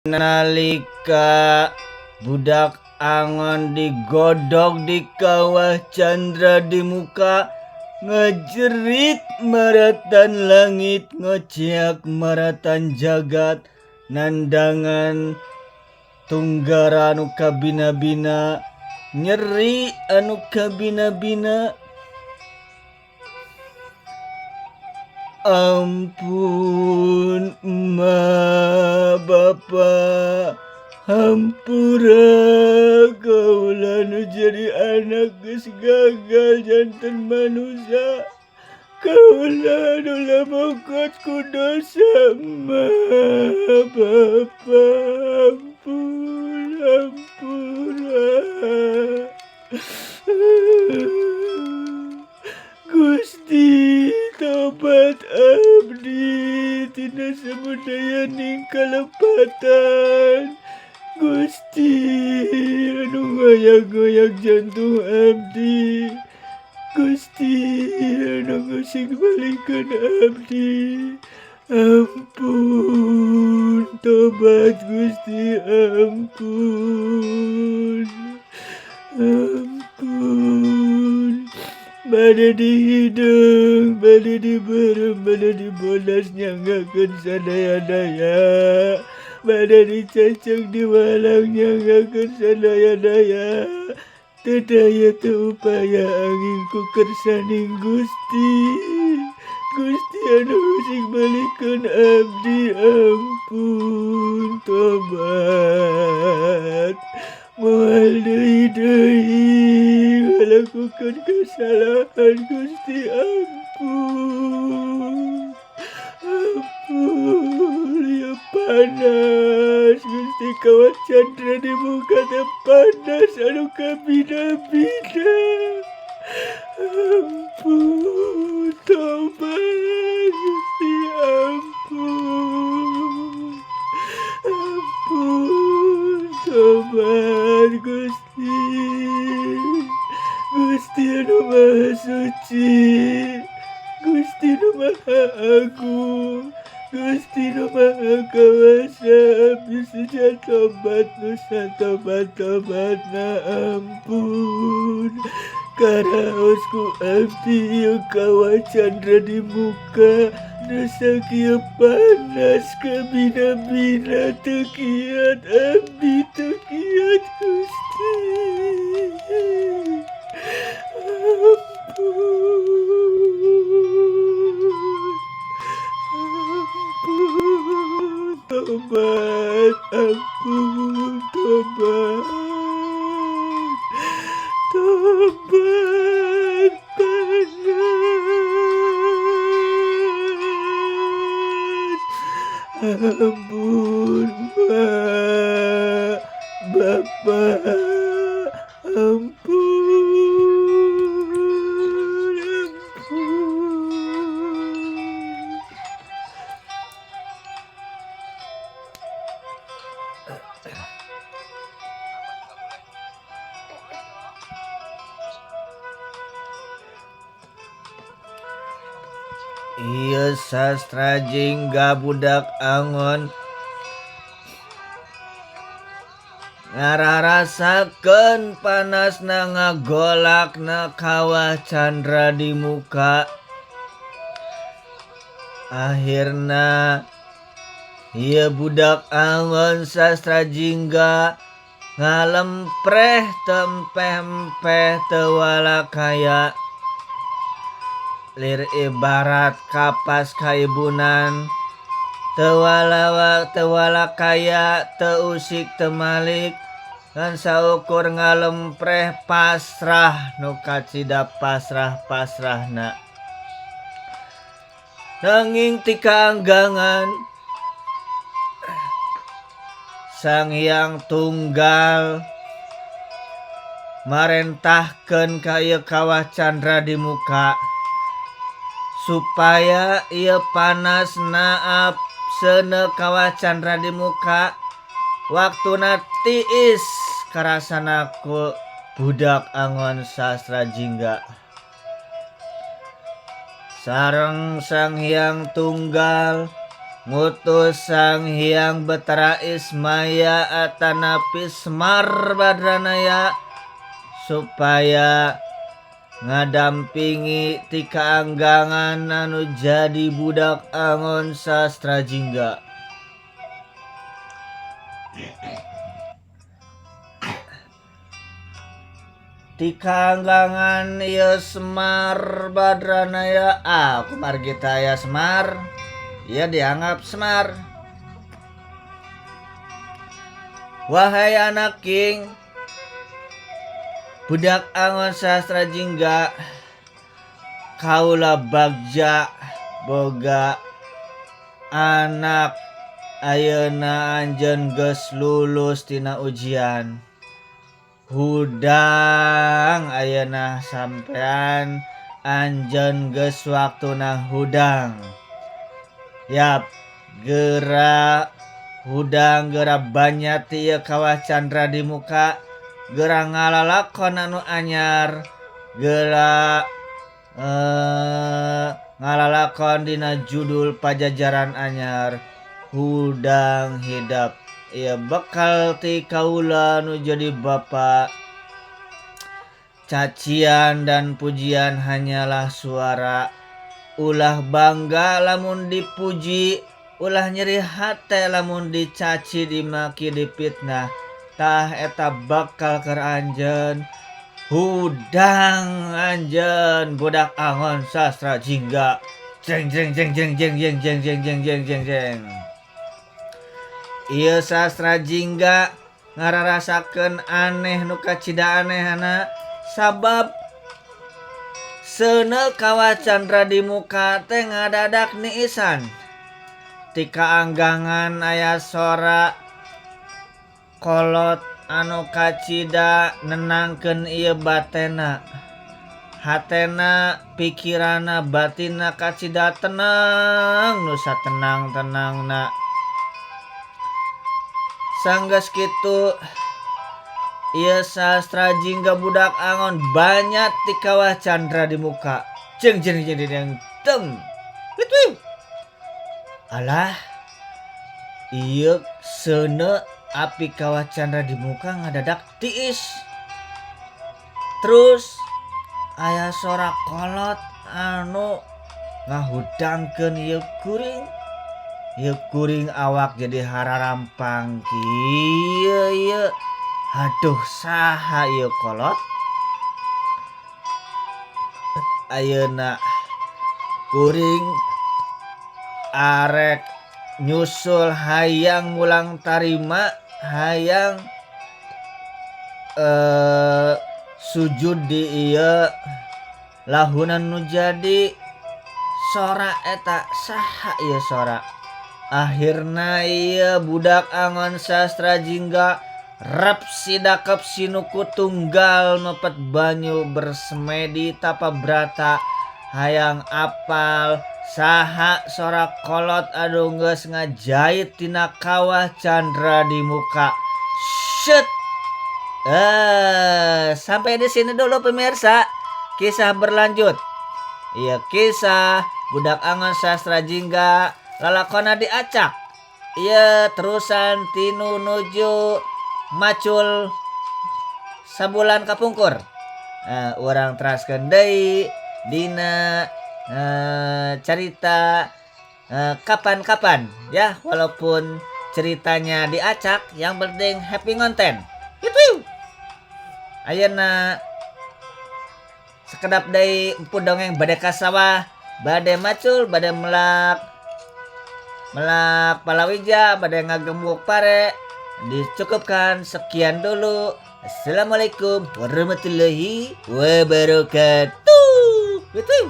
Nalika budak angon digodog di kawah Candra di muka ngejerit maratan langit ngociak maratan jagat nandangan tunggara anu kabina-bina nyeri anu kabina-bina. Ampun ma bapa hampura kaula nu jadi anak geus gagal janten manusia kaula nu lamokot ku dosa ma bapa ampun hampura. Gusti tobat abdi tina samudayaning kalepatan. Gusti anu ngoyak-ngoyak jantung abdi. Gusti anu ngusik balikeun abdi. Ampun tobat Gusti ampun. Ampun. Bade dihideung, bade dibeureum, bade dibodas nyanggakeun sadaya-daya. Bade dicecek diwalang nyanggakeun sadaya-daya. Teu daya teu upaya angin ku kersaning Gusti. Gusti anu usik balikeun abdi ampun tobat. Moal deui deui ngalakukeun kesalahan Gusti ampun. Ampun ieu panas Gusti kawah Candra di muka teh panas anu kabina-bina. Ampun tobat Gusti ampun. Ampun tobat Gusti. Gusti anu Maha Suci. Gusti nu Maha Agung. Gusti nu Maha Kawasa abdi seja tobat nu satobat-tobatna ampun. Karaos ku abdi ieu kawah Candra di muka nu sakieu panas kabina-bina teu kiat abdi teu kiat Gusti. Ampun. Ampun tobat ampun tobat. Tobat panas. Ampun ma bapa ampun ampun. Ieu Sastra Jingga budak angon ngararasakeun panasna ngagolakna kawah Candra di muka. Akhirna ieu budak angon Sastra Jingga ngalempreh tempeh-empeh teu walakaya. Lir ibarat kapas kaibunan teu walawa teu walakaya teu usik teu malik ngan saukur ngalempreh pasrah nu kacida pasrah-pasrahna. Nanging ti kaanggangan Sang Hyang Tunggal marentahkeun ka ieu kawah Candra di muka supaya ieu panas naap seuneu kawah Candra di muka waktuna tiis karasana ku budak angon Sastra Jingga. Sareng Sang Hyang Tunggal Ngutus Sang Hyang Betara Ismaya atanapi Semar Badranaya supaya ngadampingi ti kaanggangan anu jadi budak angon Sastra Jingga. Ti kaanggangan ieu Semar Badranaya, ah kumargi teh aya Semar, ieu dianggap Semar. Wahai anak king, budak angon Sastra Jingga, kaula bagja boga anak ayeuna anjeun geus lulus tina ujian. Hudang ayeuna sampean anjeun geus waktuna hudang. Yap, geura hudang geura banyat ti ieu kawah candra di muka, geura ngalalakon anu anyar, geura ngalalakon dina judul pajajaran anyar, hudang hidep. Ieu bekal ti kaula nu jadi bapa. Cacian dan pujian hanyalah suara. Ulah bangga lamun dipuji, ulah nyeri hate lamun dicaci, dimaki, dipitnah. Tah eta bakal keur anjeun. Hudang anjeun budak angon Sastra Jingga. Jeng jeng jeng jeng jeng jeng jeng jeng jeng jeng jeng jeng. Ieu Sastra Jingga ngararasakeun aneh nu kacida anehna sabab seuneu kawah candra di muka teh ngadadak niisan. Ti kaanggangan aya sora kolot anu kacida nenangkeun ieu batena. Hatena, pikirana, batinna kacida tenang nu satenang-tenangna. Sanggeus kitu ieu Sastra Jingga budak angon banyat ti kawah candra di muka. Jeng jeng jeng jeng teng. Wit. Alah, ieu seuneu api kawah candra di muka ngadadak tiis. Terus aya sora kolot anu ngahudangkeun ieu kuring. Ieu kuring awak jadi hararampang kieu ieu. Aduh saha ieu kolot? Ayeuna kuring arek nyusul hayang mulang tarima hayang sujud di ieu lahunan nu jadi sora eta saha ieu sora. Akhirna ieu budak angon Sastra Jingga rep sidakep sinuku tunggal mepet banyu bersemedi tapa brata hayang apal saha sora kolot anu geus ngajait tina kawah candra di muka. Set. Sampai di sini dulu pemirsa. Kisah berlanjut. Iya kisah budak angon Sastra Jingga lalakona diacak. Iya terusan tinu nuju macul sabulan kapungkur. Urang teraskeun deui dina carita kapan-kapan ya, walaupun ceritanya diacak yang penting happy ngonten. Itu. Ayeuna sekedap deui empu dongeng bade ka sawah, bade macul, bade melak melak palawija, bade ngagembuk pare. Dicukupkan sekian dulu. Assalamualaikum warahmatullahi wabarakatuh. Itu.